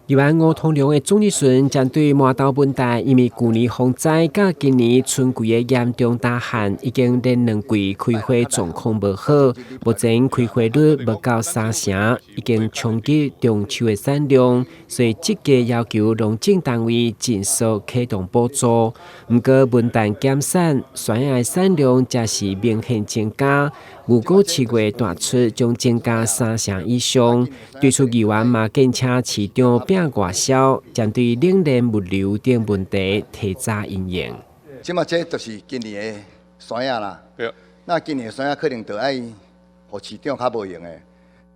議員吳通良的總質詢針對麻豆問題，因為舊年洪災佮今年春季的嚴重大旱，已經連兩季開花狀況無好，目前開花率無夠三成，已經衝擊中樹的產量，所以積極要求農政單位盡速啟動補助。毋過文旦減產，酸仔的產量則是明顯增加，預估7月大出將增加三成以上。對此議員嘛建請市長摒外銷，針對冷鏈物流等問題提早因應。這馬這就是今年的酸仔啦。對。那今年的酸仔可能就愛予市長較無閒的，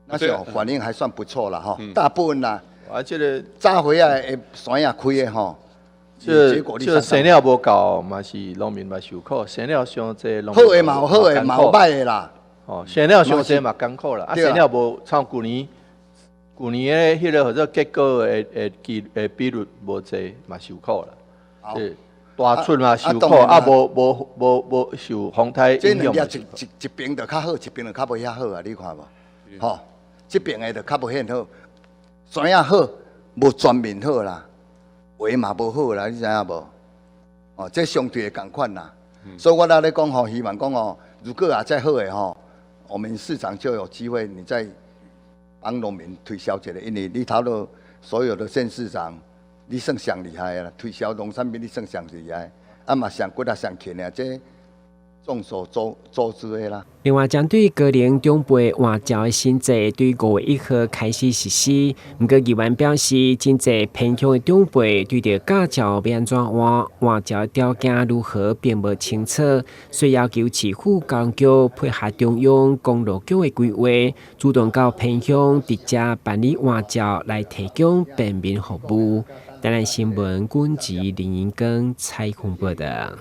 那時候反應還算不錯啦，吼，大部分啦。啊，這个早歲仔的酸仔開的吼，這個生料無夠，嘛是農民嘛受苦，生料傷濟，好的嘛有好的，嘛有歹的啦。哦，生料傷濟嘛艱苦啦，啊，生料無像舊年。舊年的彼个或者結果的機的比率無濟，嘛受苦啦。是大出嘛受苦，啊無無無無受風颱影響。這兩隻一邊就較好，一邊就較無遐好啊！你看無？吼，這邊的就較無遐好，酸仔好，無全面好啦，話嘛無好啦，你知影無？哦，這相對的仝款啦。所以我咧講吼，希望講哦，如果啊再好的吼，我們市長就有機會，你再幫農民推銷一下，因為你頭路所有的縣市長，你算上厲害的啦，推銷農產品你算上厲害，啊嘛上骨力上勤的，這眾所周周知的啦。另外，針對高齡長輩換照的新制，對5月1號開始實施。毋過議員表示，真濟偏鄉的長輩對著駕照欲按怎換，換照的條件如何並無清楚，所以要求市府交通局配合中央公路局的規劃，主動到偏鄉直接辦理換照，來提供便民服務。台南新聞，軍籍林英庚採訪報導。